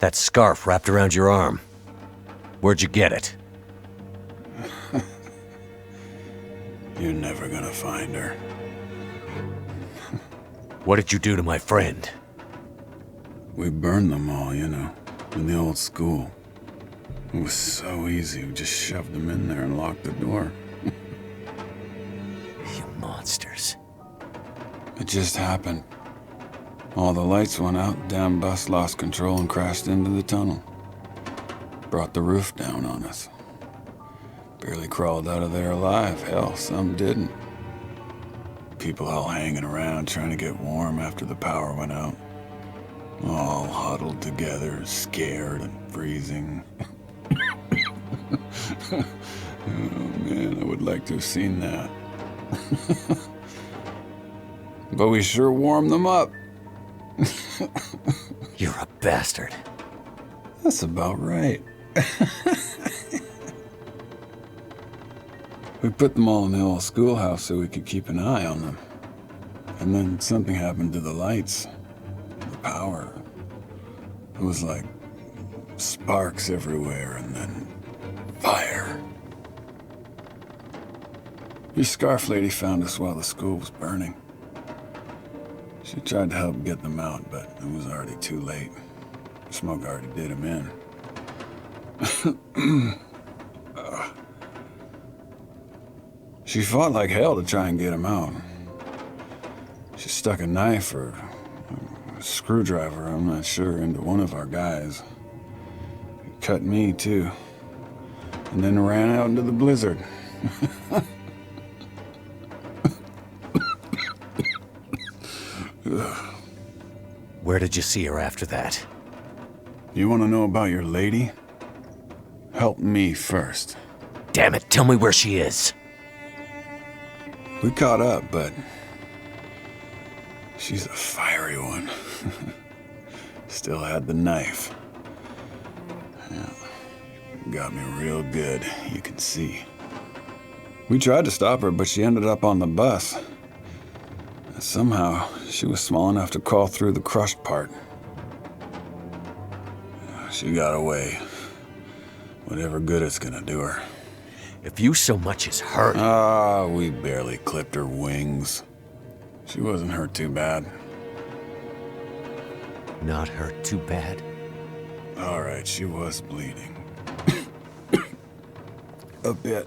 That scarf wrapped around your arm. Where'd you get it? You're never gonna find her. What did you do to my friend? We burned them all, you know, in the old school. It was so easy. We just shoved them in there and locked the door. You monsters. It just happened. All the lights went out, damn bus lost control and crashed into the tunnel. Brought the roof down on us. Barely crawled out of there alive. Hell, some didn't. People all hanging around trying to get warm after the power went out. All huddled together, scared and freezing. Oh man, I would like to have seen that. But we sure warmed them up. You're a bastard. That's about right. We put them all in the old schoolhouse so we could keep an eye on them. And then something happened to the lights, the power. It was like sparks everywhere and then fire. Your scarf lady found us while the school was burning. She tried to help get them out, but it was already too late. Smoke already did 'em in. She fought like hell to try and get him out. She stuck a knife or a screwdriver, I'm not sure, into one of our guys. It cut me, too. And then ran out into the blizzard. Where did you see her after that? You want to know about your lady? Help me first. Damn it, tell me where she is. We caught up, but she's a fiery one. Still had the knife. Yeah. Got me real good, you can see. We tried to stop her, but she ended up on the bus. Somehow, she was small enough to crawl through the crushed part. She got away. Whatever good it's gonna do her. If you so much as hurt... Ah, we barely clipped her wings. She wasn't hurt too bad. Not hurt too bad? All right, she was bleeding. A bit.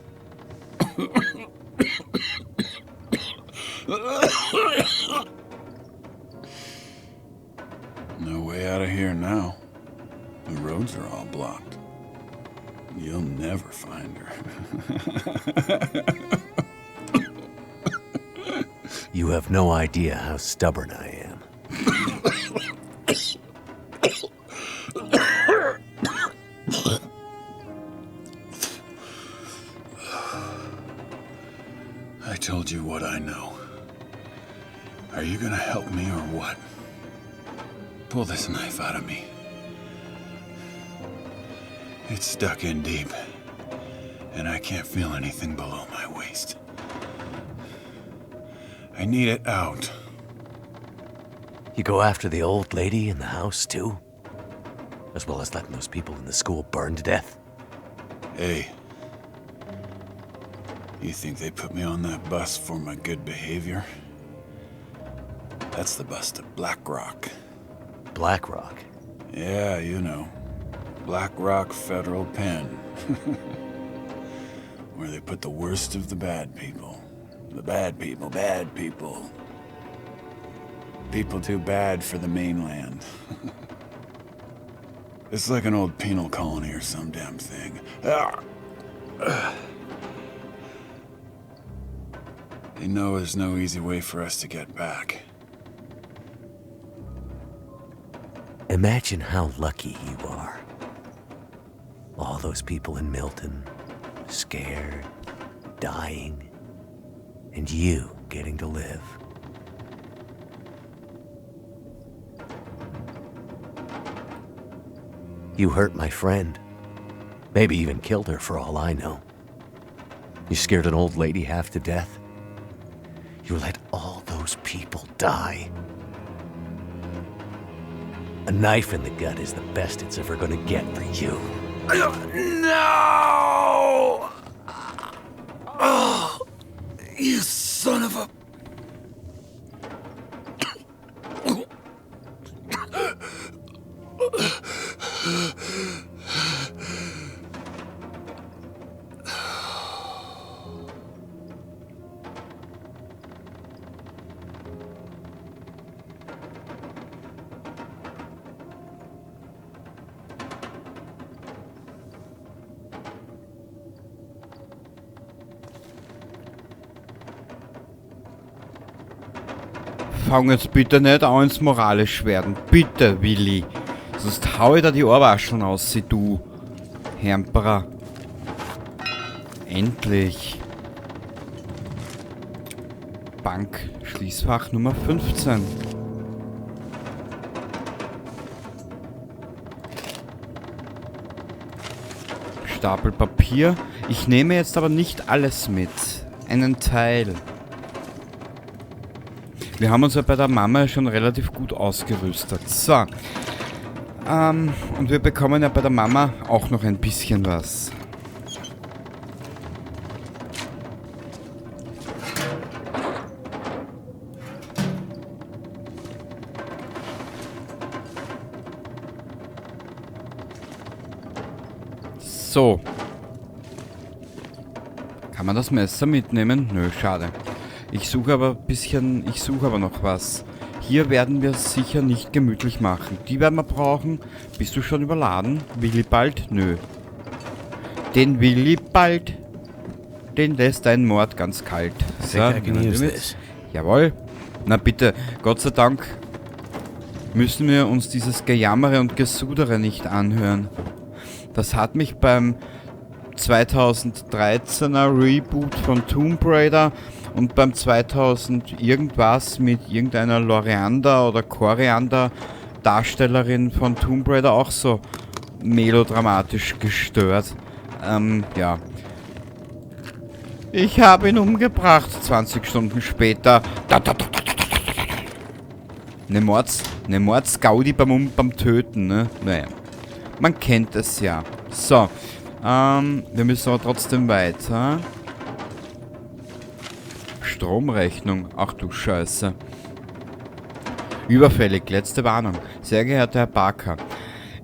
No way out of here now. The roads are all blocked. You'll never find her. You have no idea how stubborn I am. I told you what I know. Are you going to help me or what? Pull this knife out of me. It's stuck in deep, and I can't feel anything below my waist. I need it out. You go after the old lady in the house, too? As well as letting those people in the school burn to death? Hey. You think they put me on that bus for my good behavior? That's the bus to Black Rock. Black Rock? Yeah, you know. Black Rock Federal Pen. Where they put the worst of the bad people. The bad people, bad people. People too bad for the mainland. It's like an old penal colony or some damn thing. They know there's no easy way for us to get back. Imagine how lucky you are. All those people in Milton, scared, dying, and you getting to live. You hurt my friend. Maybe even killed her for all I know. You scared an old lady half to death. You let all those people die. A knife in the gut is the best it's ever gonna get for you. No! Oh, you son of a. Fang jetzt bitte nicht an ins moralisch werden. Bitte, Willi. Sonst hau ich da die Ohrwascheln aus, du Hermperer. Endlich. Bank, Schließfach Nummer 15. Stapel Papier. Ich nehme jetzt aber nicht alles mit. Einen Teil. Wir haben uns ja bei der Mama schon relativ gut ausgerüstet. So. Und wir bekommen ja bei der Mama auch noch ein bisschen was. So. Kann man das Messer mitnehmen? Nö, schade. Ich suche aber ein bisschen, ich suche aber noch was. Hier werden wir es sicher nicht gemütlich machen. Die werden wir brauchen. Bist du schon überladen? Willibald? Nö. Den Willibald, den lässt ein Mord ganz kalt. So, I think I can nehmen wir use mit. this. Jawohl. Na bitte, Gott sei Dank müssen wir uns dieses Gejammere und Gesudere nicht anhören. Das hat mich beim 2013er Reboot von Tomb Raider und beim 2000 irgendwas mit irgendeiner Loreander oder Koriander Darstellerin von Tomb Raider auch so melodramatisch gestört. Ja. Ich habe ihn umgebracht. 20 Stunden später. Da, da, da, da, da, da, da, da. Eine Mordsgaudi beim Töten, ne? Naja. Man kennt es ja. So. Wir müssen aber trotzdem weiter. Stromrechnung. Ach du Scheiße. Überfällig. Letzte Warnung. Sehr geehrter Herr Parker.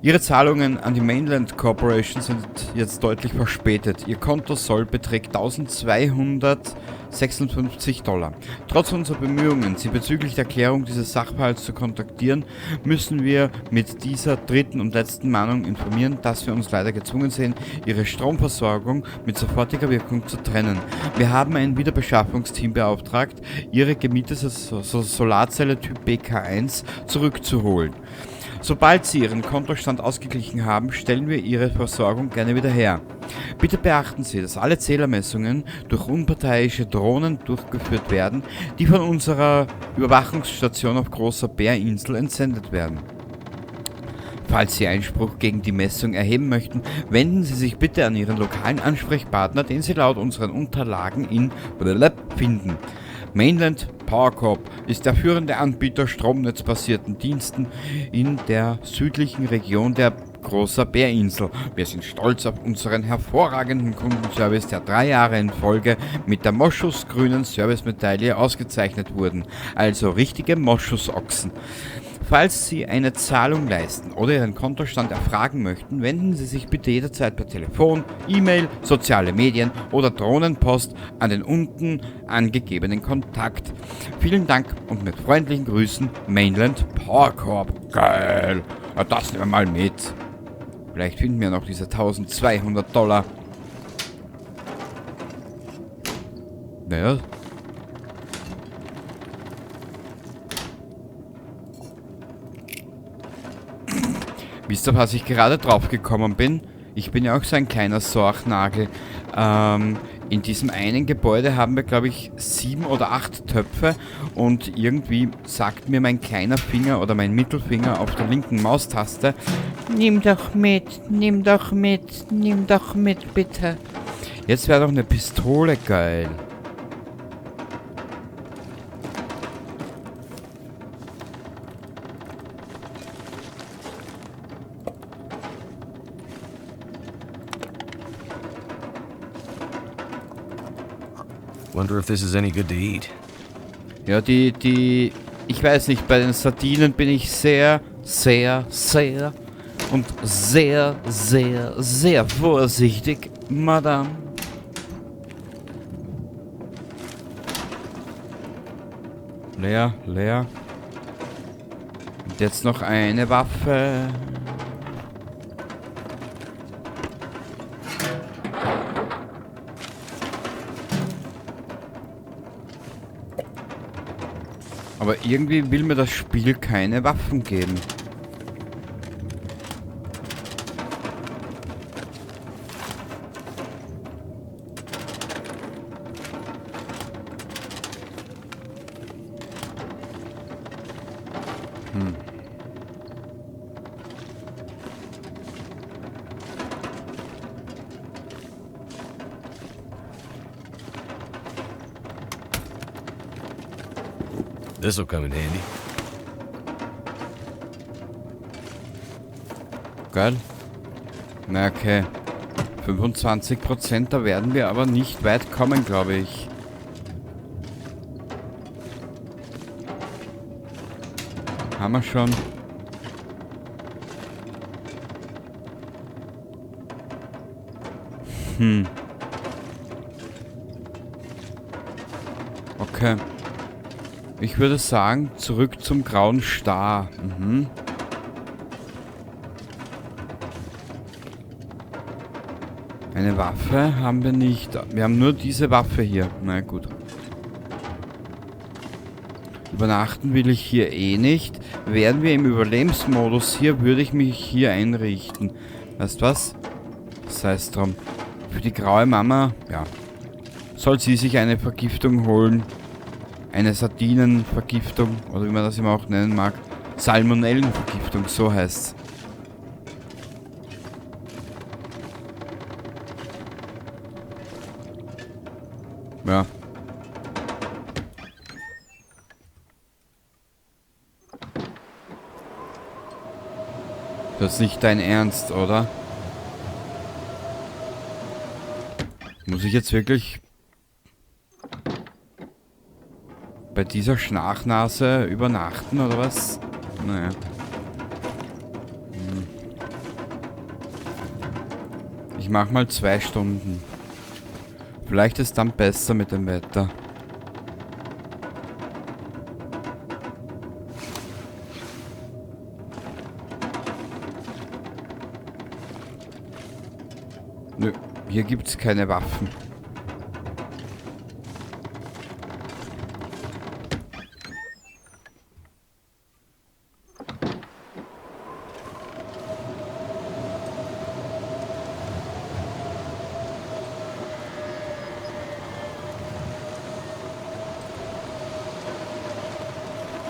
Ihre Zahlungen an die Mainland Corporation sind jetzt deutlich verspätet. Ihr Kontosoll beträgt 1256 Dollar. Trotz unserer Bemühungen, Sie bezüglich der Klärung dieses Sachverhalts zu kontaktieren, müssen wir mit dieser dritten und letzten Mahnung informieren, dass wir uns leider gezwungen sehen, Ihre Stromversorgung mit sofortiger Wirkung zu trennen. Wir haben ein Wiederbeschaffungsteam beauftragt, Ihre gemietete Solarzelle Typ BK1 zurückzuholen. Sobald Sie Ihren Kontostand ausgeglichen haben, stellen wir Ihre Versorgung gerne wieder her. Bitte beachten Sie, dass alle Zählermessungen durch unparteiische Drohnen durchgeführt werden, die von unserer Überwachungsstation auf Großer Bärinsel entsendet werden. Falls Sie Einspruch gegen die Messung erheben möchten, wenden Sie sich bitte an Ihren lokalen Ansprechpartner, den Sie laut unseren Unterlagen in Blub finden. Mainland Power Corp ist der führende Anbieter stromnetzbasierten Diensten in der südlichen Region der Großer Bärinsel. Wir sind stolz auf unseren hervorragenden Kundenservice, der 3 Jahre in Folge mit der Moschusgrünen Servicemedaille ausgezeichnet wurden. Also richtige Moschusochsen. Falls Sie eine Zahlung leisten oder Ihren Kontostand erfragen möchten, wenden Sie sich bitte jederzeit per Telefon, E-Mail, soziale Medien oder Drohnenpost an den unten angegebenen Kontakt. Vielen Dank und mit freundlichen Grüßen, Mainland Power Corp. Geil! Ja, das nehmen wir mal mit. Vielleicht finden wir noch diese 1200 Dollar. Naja. Wisst ihr, was ich gerade drauf gekommen bin? Ich bin ja auch so ein kleiner Sorgnagel. In diesem einen Gebäude haben wir, glaub ich, 7 oder 8 Töpfe und irgendwie sagt mir mein kleiner Finger oder mein Mittelfinger auf der linken Maustaste, nimm doch mit, nimm doch mit, nimm doch mit, bitte. Jetzt wäre doch eine Pistole geil. Wonder if this is any good to eat. Ja, ich weiß nicht, bei den Sardinen bin ich sehr, sehr, sehr und sehr, sehr, sehr vorsichtig, Madame. Leer, leer. Und jetzt noch eine Waffe. Aber irgendwie will mir das Spiel keine Waffen geben. This'll come in handy. Geil. Na okay. 25%, da werden wir aber nicht weit kommen, glaube ich. Haben wir schon. Okay. Ich würde sagen, zurück zum grauen Star. Eine Waffe haben wir nicht. Wir haben nur diese Waffe hier. Na gut. Übernachten will ich hier eh nicht. Wären wir im Überlebensmodus hier, würde ich mich hier einrichten. Weißt du was? Sei es drum. Für die graue Mama, ja. Soll sie sich eine Vergiftung holen? Eine Sardinenvergiftung, oder wie man das immer auch nennen mag. Salmonellenvergiftung, so heißt's. Ja. Das ist nicht dein Ernst, oder? Muss ich jetzt wirklich bei dieser Schnarchnase übernachten, oder was? Naja. Ich mach mal 2 Stunden. Vielleicht ist dann besser mit dem Wetter. Nö, hier gibt's keine Waffen.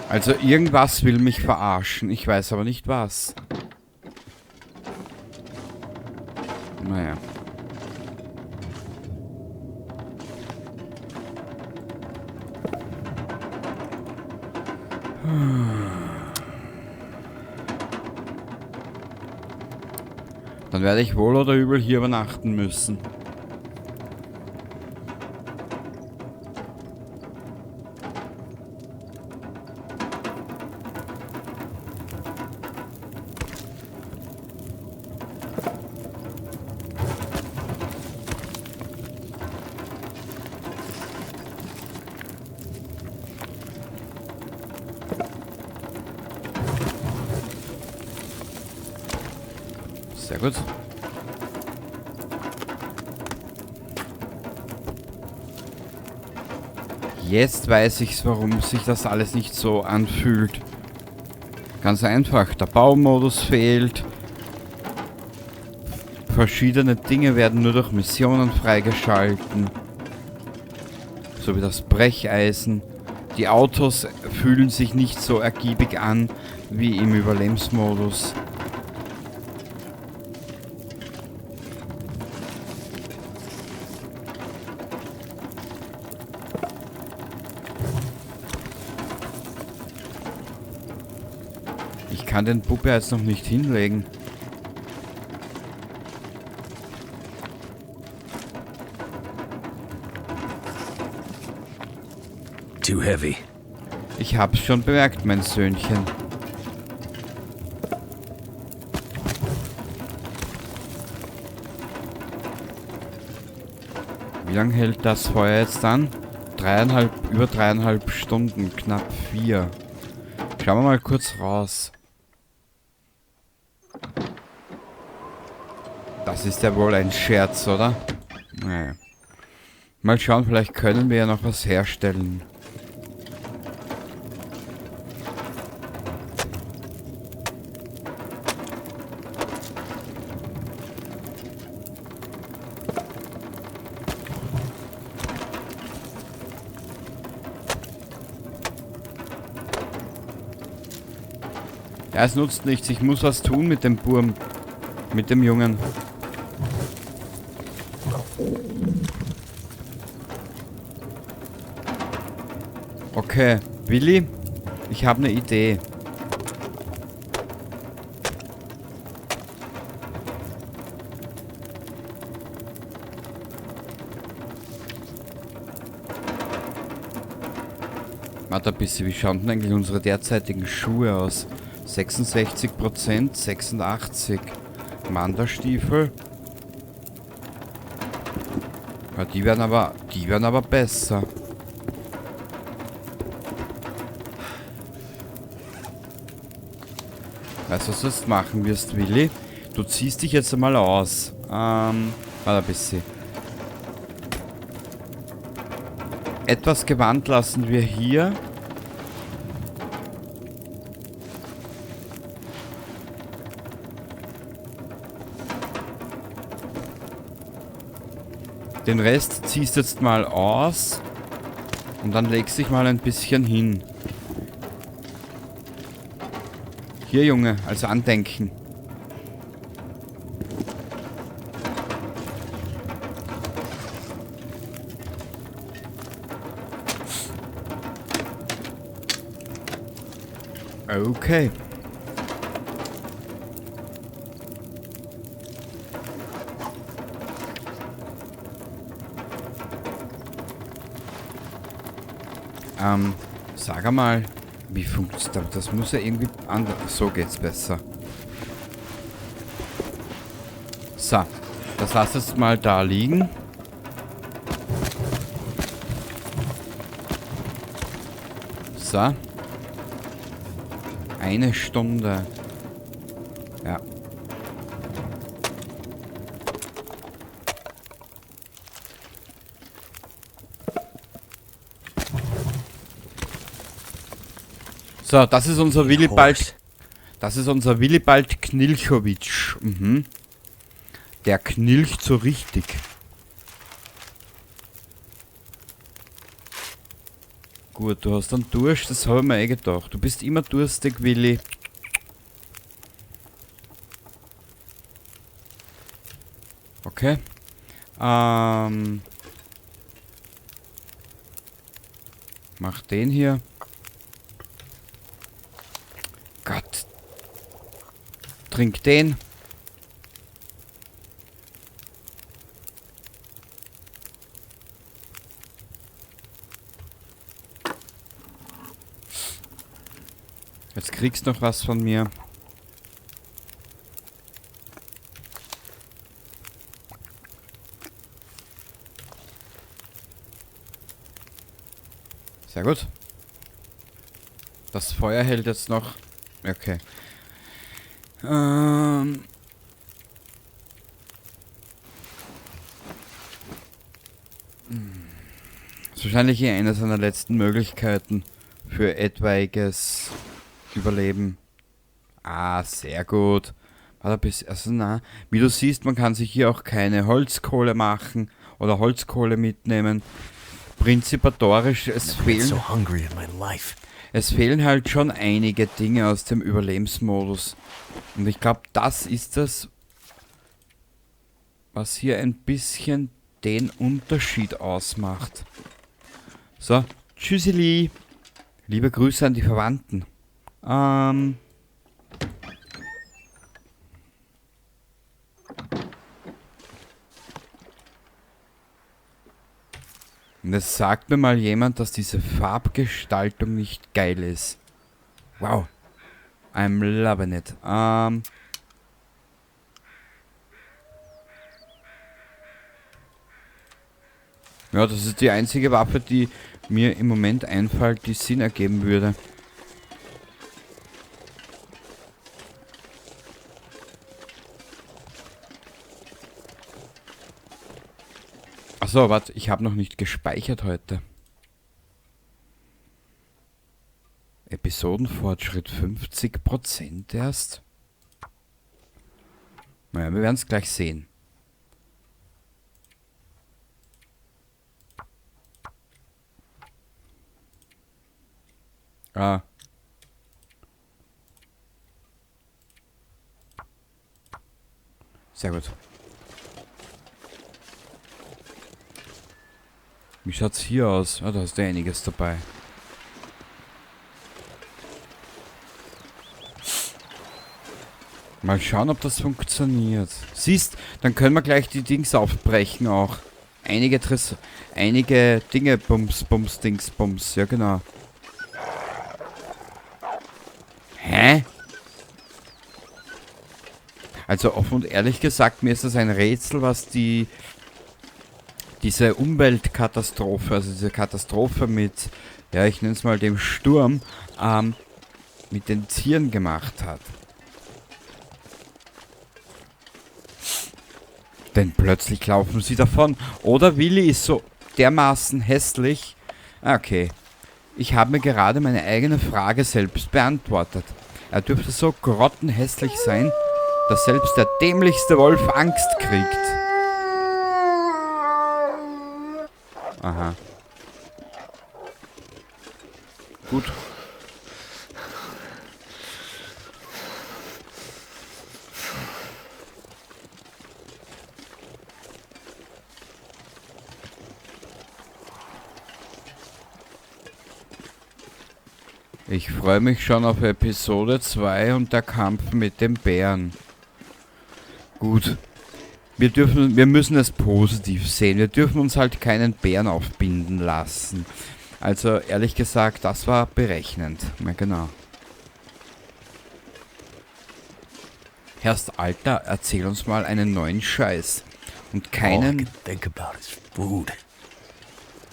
Also irgendwas will mich verarschen. Ich weiß aber nicht was. Naja. Dann werde ich wohl oder übel hier übernachten müssen. Sehr gut. Jetzt weiß ich's, warum sich das alles nicht so anfühlt. Ganz einfach, der Baumodus fehlt. Verschiedene Dinge werden nur durch Missionen freigeschalten. So wie das Brecheisen. Die Autos fühlen sich nicht so ergiebig an wie im Überlebensmodus. Ich kann den Bub ja jetzt noch nicht hinlegen. Too heavy. Ich hab's schon bemerkt, mein Söhnchen. Wie lange hält das Feuer jetzt an? Über 3,5 Stunden, knapp 4. Schauen wir mal kurz raus. Das ist ja wohl ein Scherz, oder? Naja. Mal schauen, vielleicht können wir ja noch was herstellen. Ja, es nutzt nichts. Ich muss was tun mit dem Burm. Mit dem Jungen. Okay, Willi, ich habe eine Idee. Warte ein bisschen, wie schauen denn eigentlich unsere derzeitigen Schuhe aus? 66%, 86. Wanderstiefel. Ja, die werden aber besser. Weißt du, was du jetzt machen wirst, Willi? Du ziehst dich jetzt einmal aus. Warte ein bisschen. Etwas Gewand lassen wir hier. Den Rest ziehst du jetzt mal aus und dann legst dich mal ein bisschen hin. Hier, Junge, als Andenken. Okay. Sag einmal, wie funktioniert das? Das muss ja irgendwie anders. So geht's besser. So, das lass jetzt mal da liegen. So. 1 Stunde. Ja. So, das ist unser Willibald. Das ist unser Willibald Knilchowitsch. Mhm. Der knilcht so richtig. Gut, du hast dann Durst, das habe ich mir eh gedacht. Du bist immer durstig, Willi. Okay. Mach den hier. Gott. Trink den. Jetzt kriegst du noch was von mir. Sehr gut. Das Feuer hält jetzt noch. Okay. Das ist wahrscheinlich hier eine seiner letzten Möglichkeiten für etwaiges Überleben. Ah, sehr gut. Warte bis, also na, wie du siehst, man kann sich hier auch keine Holzkohle machen oder Holzkohle mitnehmen. Prinzipatorisch, Never been so hungry in my life. es fehlen halt schon einige Dinge aus dem Überlebensmodus. Und ich glaub, das ist das, was hier ein bisschen den Unterschied ausmacht. So, tschüssili. Liebe Grüße an die Verwandten. Und es sagt mir mal jemand, dass diese Farbgestaltung nicht geil ist. Wow. I'm loving it. Ja, das ist die einzige Waffe, die mir im Moment einfällt, die Sinn ergeben würde. Achso, warte, ich habe noch nicht gespeichert heute. Episodenfortschritt 50% erst. Naja, wir werden's gleich sehen. Ah. Sehr gut. Wie schaut's hier aus? Ah, da hast du einiges dabei. Mal schauen, ob das funktioniert. Siehst, dann können wir gleich die Dings aufbrechen auch. Einige Dinge, Bums, Bums, Dings, Bums. Ja, genau. Hä? Also offen und ehrlich gesagt, mir ist das ein Rätsel, was diese Umweltkatastrophe, also diese Katastrophe mit, ja, ich nenn's mal dem Sturm, mit den Tieren gemacht hat. Denn plötzlich laufen sie davon. Oder Willi ist so dermaßen hässlich. Okay. Ich habe mir gerade meine eigene Frage selbst beantwortet. Er dürfte so grottenhässlich sein, dass selbst der dämlichste Wolf Angst kriegt. Aha. Gut. Ich freue mich schon auf Episode 2 und der Kampf mit dem Bären. Gut. Wir müssen es positiv sehen. Wir dürfen uns halt keinen Bären aufbinden lassen. Also ehrlich gesagt, das war berechnend. Na genau. Herrst Alter, erzähl uns mal einen neuen Scheiß. Und keinen... All I can think about is food.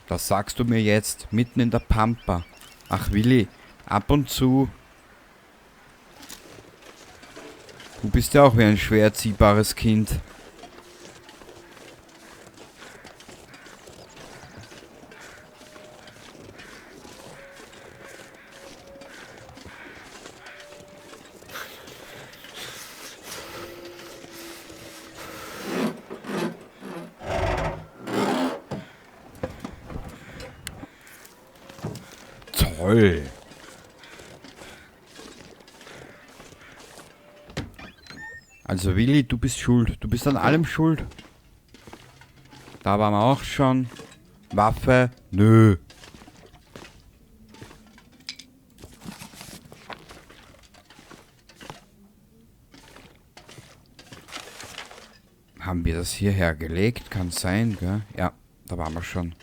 Das sagst du mir jetzt, mitten in der Pampa. Ach Willi, ab und zu... Du bist ja auch wie ein schwer erziehbares Kind. Toll. Also Willi, du bist schuld. Du bist an allem schuld. Da waren wir auch schon. Waffe. Nö. Haben wir das hierher gelegt? Kann sein, gell? Ja, da waren wir schon.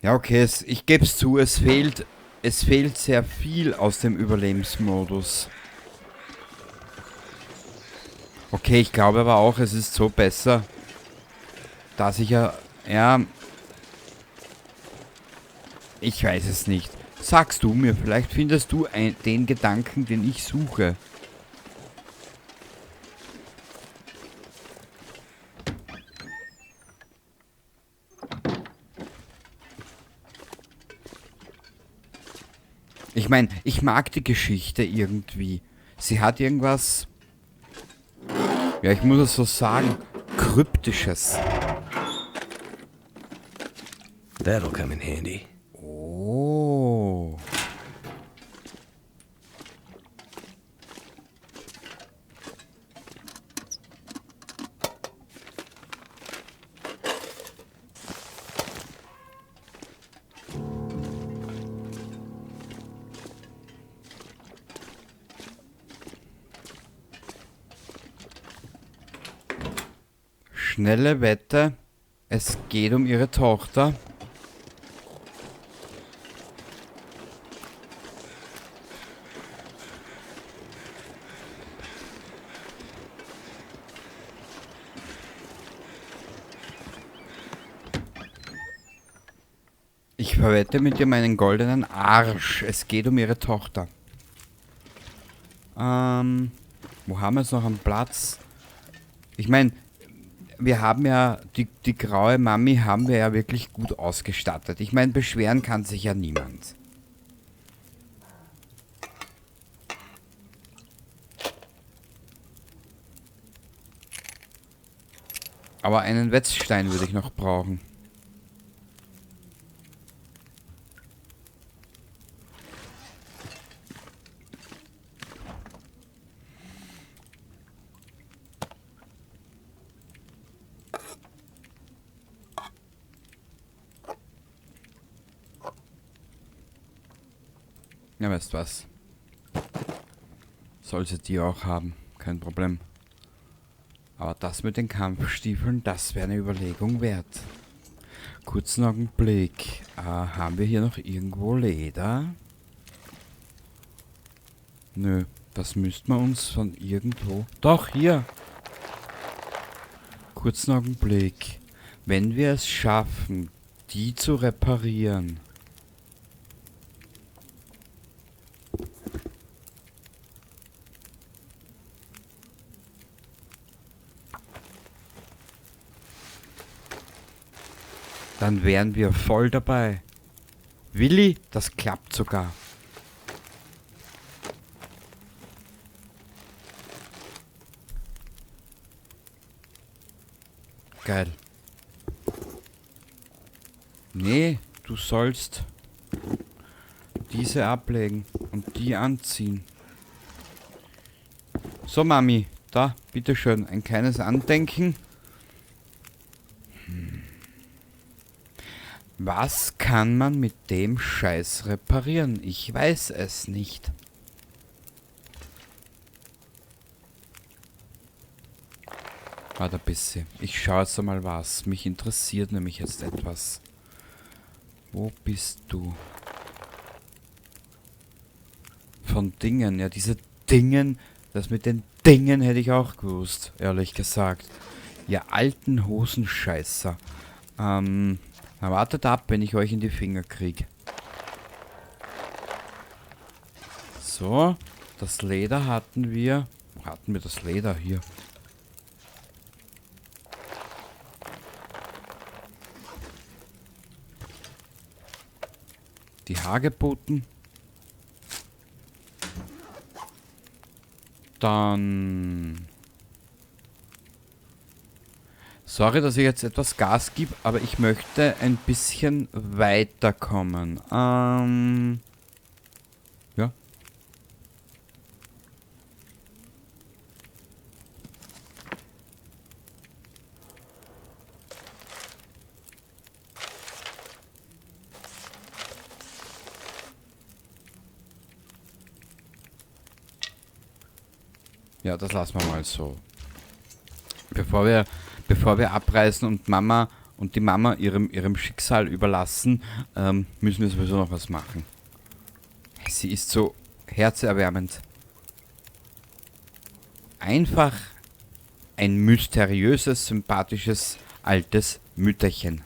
Ja, okay, ich geb's zu, es fehlt sehr viel aus dem Überlebensmodus. Okay, ich glaube aber auch, es ist so besser, dass ich ja, ja, ich weiß es nicht. Sagst du mir, vielleicht findest du den Gedanken, den ich suche. Ich mein, ich mag die Geschichte irgendwie. Sie hat irgendwas, ja, ich muss es so sagen, Kryptisches. That'll come in handy. Oh. Schnelle Wette. Es geht um ihre Tochter. Ich verwette mit dir meinen goldenen Arsch. Es geht um ihre Tochter. Wo haben wir es noch am Platz? Ich mein, wir haben ja, die graue Mami haben wir ja wirklich gut ausgestattet. Ich mein, beschweren kann sich ja niemand. Aber einen Wetzstein würde ich noch brauchen. Ja, weißt du was? Soll sie die auch haben, kein Problem. Aber das mit den Kampfstiefeln, das wäre eine Überlegung wert. Kurzen Augenblick. Haben wir hier noch irgendwo Leder? Nö, das müssten wir uns von irgendwo... Doch, hier! Kurzen Augenblick. Wenn wir es schaffen, die zu reparieren... Dann wären wir voll dabei. Willi, das klappt sogar. Geil. Nee, du sollst diese ablegen und die anziehen. So, Mami, da, bitteschön, ein kleines Andenken. Was kann man mit dem Scheiß reparieren? Ich weiß es nicht. Warte ein bisschen. Ich schaue jetzt einmal was. Mich interessiert nämlich jetzt etwas. Wo bist du? Von Dingen. Ja, diese Dingen. Das mit den Dingen hätte ich auch gewusst, ehrlich gesagt. Ihr alten Hosenscheißer. Na, wartet ab, wenn ich euch in die Finger krieg. So, das Leder hatten wir. Wo hatten wir das Leder hier? Die Hagebutten. Dann... Sorry, dass ich jetzt etwas Gas gebe, aber ich möchte ein bisschen weiterkommen. Ja. Ja, das lassen wir mal so. Bevor wir abreisen und Mama und die Mama ihrem Schicksal überlassen, müssen wir sowieso noch was machen. Sie ist so herzerwärmend. Einfach ein mysteriöses, sympathisches, altes Mütterchen.